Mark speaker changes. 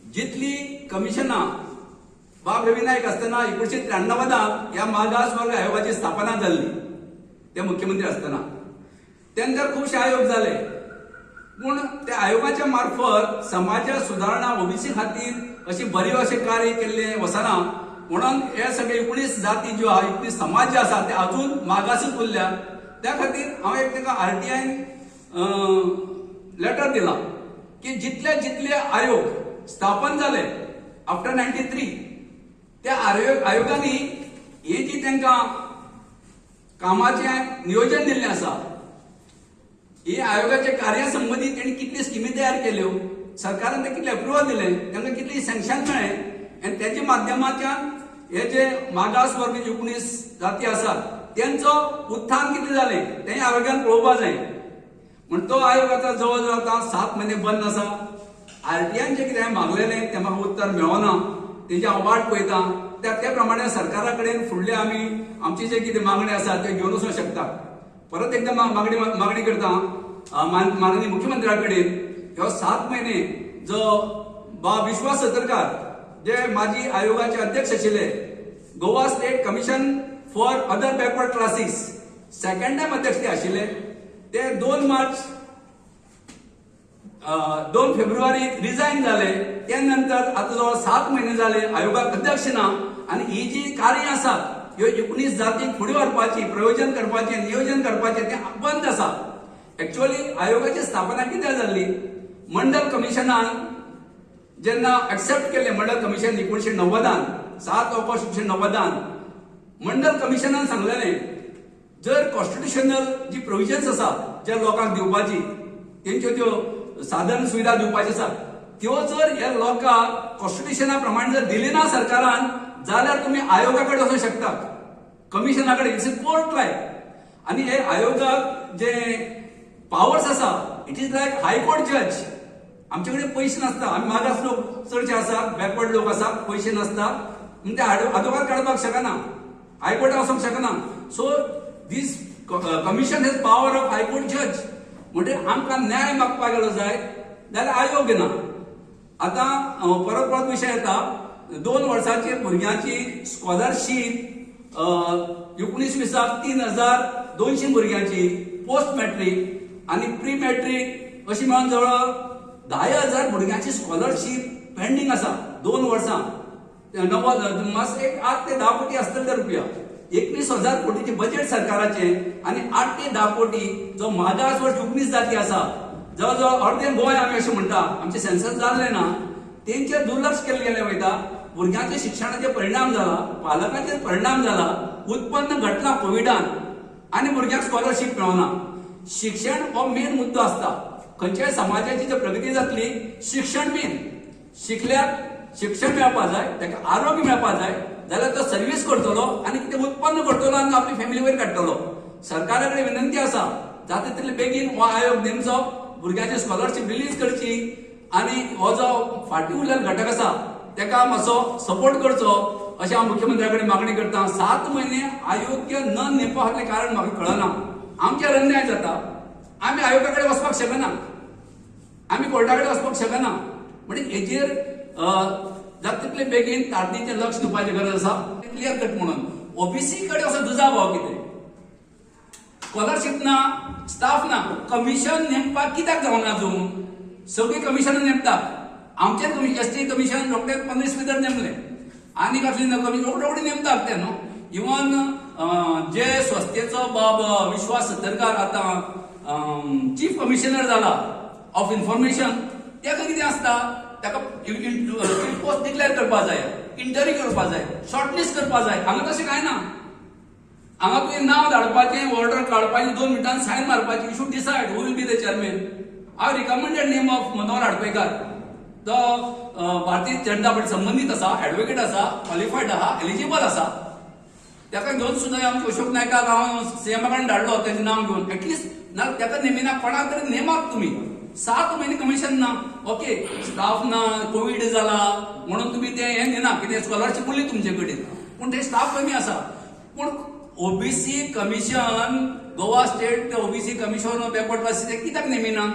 Speaker 1: जितली कमिशनां, बाब रवी नायक आसतना 1993त ह्या मागास वर्ग आयोगाची स्थापना जाल्ली, ते मुख्यमंत्री आसतना. तेन्ना खुबशे आयोग जाले, पूण त्या आयोगाच्या मार्फत समाजा सुदारणा, ओबीसी खातीर अशी बरी अशें कार्य केल्लें वचना. म्हणून हे सगळे 19 जाती ज्यो आहा, 19 समाज जे आसा, ते अजून मागासूच उरल्या. त्या खातीर हांव एक तांकां आरटीआयन लेटर दिला की जितले जितले आयोग स्थापन जाले आफ्टर 93, त्या आयोगांनी ही जी तांकां कामाचें नियोजन दिल्लें आसा, ही आयोगाच्या कार्या संबंदी तेणी कितली स्किमी तयार केल्यो, सरकारान ते कितले अप्रुवल दिलें, तांकां कितली सँक्शन मेळ्ळें आनी तेच्या माध्यमाच्यान हे जे मागास वर्ग 19 जाती आसात, तेंचो उत्थान कितें जालें, तें आयोगान पळोवपा जाय. म्हण तो आयोग आतां जवळ जवळ आतां 7 म्हयने बंद आसा. आरटीआयन जें कितें हांवें मागलेलें, तें म्हाका उत्तर मेळना. तेजी हांव वाट पळयतां. त्या त्या प्रमाणे सरकारा कडेन फुडले आमी आमची जे कितें मागणी आसा, त्यो घेवन वचूंक शकता. परत एकदां मागणी मागणी करता माननीय मुख्यमंत्र्या कडेन, ह्यो 7 म्हयने जो बाब विश्वास सतरकार, जे माजी आयोगाचे अध्यक्ष आशिल्ले, Goa State Commission for Other Backward Classes, second time अध्यक्ष ते आशिल्ले, ते 2 मार्च, 2 फेब्रुवारीक रिजायन जाले. त्या नंतर आतां जवळ 7 म्हयने जाले आयोगाक अध्यक्ष ना आनी ही जी कार्यां आसात, ह्यो 19 जातींक फुडें व्हरपाची, प्रयोजन करपाचें, नियोजन करपाचें, तें बंद आसा. एक्च्युअली आयोगाची स्थापना कित्याक जाल्ली? मंडल कमिशनान जेन्ना एक्सेप्ट केलें, मंडल कमिशन 1990न, 7 ऑगस्ट 1990न मंडल कमिशनान सांगलेलें, जर कॉन्स्टिट्युशनल जी प्रोविजन्स आसा, ज्या लोकांक दिवपाची, तेंच्यो त्यो साधन सुविधा दिवपाची आसा, त्यो जर ह्या लोकांक कॉन्स्टिट्युशना प्रमाणे जर दिली ना सरकारान, जाल्यार तुमी आयोगा कडेन वचूंक शकतात, कमिशना कडेन. It's a court like. आनी हे आयोगाक जे पावर्स आसा, it is like High Court judge. आमचे कडेन पयशे नासता, आमी मागास लोक चडशे आसात, बॅकवर्ड लोक आसात, पयशे नासता म्हणून ते आदवोगाद काडपाक शकना, हायकोर्टात वचूंक शकना. So this commission has power of High Court judge. म्हणजे आमकां न्याय मागपाक गेलो जाय जाल्यार आयोग ना. आतां परत परत विशय येता, 2 वर्साचे भुरग्यांची स्कॉलरशीप 19-20साक 3200 भुरग्यांची, पोस्ट मॅट्रीक आनी प्री मॅट्रीक अशी मेळून जवळ 10,000 भुरग्यांची स्कॉलरशीप पेंडींग आसा 2 वर्सां. 90 मास एक 8 ते 10 कोटी आसतले ते रुपया. 21,000 कोटीचे बजेट सरकाराचे आनी 8 ते 10 कोटी जो मागास वर्ग 19 जाती आसा, जवळ जवळ अर्दें गोंय आमी अशें म्हणटा, आमचें सेन्सस जाल्लें ना, तेंचेर दुर्लक्ष केलें गेलें वयता. भुरग्यांच्या शिक्षणाचेर परिणाम जाला, पालकांचेर परिणाम जाला, उत्पन्न घटलां कोविडान आनी भुरग्यांक स्कॉलरशीप मेळना. शिक्षण हो मेन मुद्दो आसता. खंयच्याय समाजाची जर प्रगती जातली, शिक्षण मेन. शिकल्यार, शिक्षण मेळपा जाय, ताका आरोग्य मेळपा जाय, जाल्यार तो सर्वीस करतलो आनी कितें उत्पन्न करतलो आनी आपली फॅमिली वयर काडटलो. सरकारा कडेन विनंती आसा, जाता तितले बेगीन हो आयोग नेमचो, भुरग्यांची स्कॉलरशीप रिलीज करची आनी हो जो फाटीं उरलेलो घटक आसा, ताका मातसो सपोर्ट करचो, अशें हांव मुख्यमंत्र्या कडेन मागणी करता. 7 म्हयने आयोग्य न नेमपा फाटलें कारण म्हाका कळना. आमचेर अन्याय जाता, आमी आयोगा कडेन वचपाक शकना, आमी कोर्टा कडेन वचपाक शकना. म्हणजे हेजेर जाता तितले बेगीन ताकदीचें लक्ष दिवपाची गरज आसा. क्लियर कट म्हणून ओबीसी कडेन असो दुजाभाव कितें? स्कॉलरशीप ना, स्टाफ ना, कमिशन नेमपाक कित्याक जावना अजून? सगळीं कमिशनां नेमतात. आमचें कमिशन, एसटी कमिशन रोखडे 15 भितर नेमलें. आनी कसली कमिशन रोखडे रोखडे नेमतात ते न्हू. इवन जे संस्थेचो बाब विश्वास सतरकार आतां चीफ कमिशनर जाला ऑफ इन्फॉर्मेशन, ताका कितें आसता, ताका पोस्ट डिक्लेअर करपा जाय, इंटरव्यू करपा जाय, शॉर्टलिस्ट करपा जाय. हांगा तशें कांय ना. हांगा तुवें नांव धाडपाचें, ऑर्डर काडपाचें, 2 मिनटान सायन मारपाची. You should decide who will be the chairman. I recommended name of Manohar Adpekar. तो भारतीय जनता पार्टी संबंदीत आसा, एडवोकेट आसा, क्वॉलिफायड आहा, एलिजिबल आसा. ताका घेवन सुद्दां आमच्या अशोक नायकाक हांव सीएमा कडेन धाडलो तेजें नांव घेवन. एटलिस्ट ना ताका नेमिना, कोणाक तरी नेमात तुमी. 7 म्हयने कमिशन ना, ओके, स्टाफ ना, कोवीड जाला म्हणून तुमी ते हें दिना. कितें स्कॉलरशीप उरली तुमचे कडेन, पूण ते स्टाफ कमी आसा. पूण OBC commission, Goa State OBC Commission Backward Classes कित्याक नेमिना?